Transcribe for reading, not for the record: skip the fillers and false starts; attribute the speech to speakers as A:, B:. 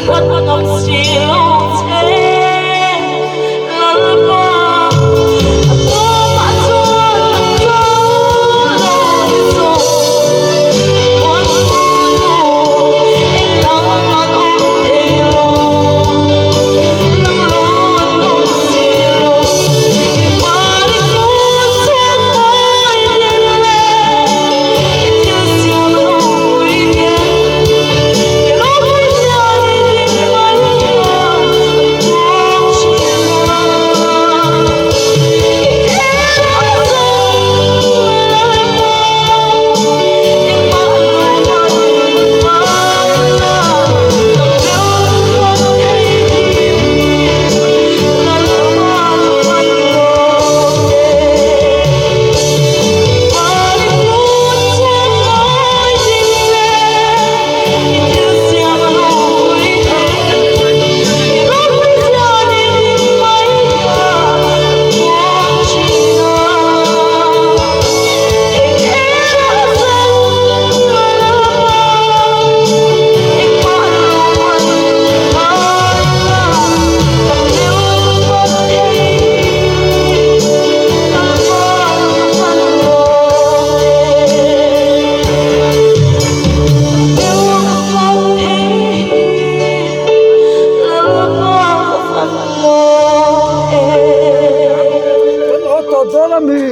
A: hlat ngam si lo che Lalpa. A tawpah chuan a tlo lo ni zawk Huan nu engdang an awm thei lo Nang lo an awm si lo I hmar i kut chhuak mawi din le I thil siam ropui te I ropui zia i din mai kha an puang thin a I kher a zawng Lalpa Engmah lo man hmanna Dam deuh phawt thei hi Lalpa ka lawm e. I kut chhuak mawi din le I thil siam ropui te I ropui zia ni din mai kha an puang thin a. Eng era zawng Lalpa engmah lo man hmanna Dam deuh phawt thei hi Lalpa ka lawm e. Dam deuh phawt thei hi Lalpa ka lawm e.
B: Kan haw tawh dawn a mi.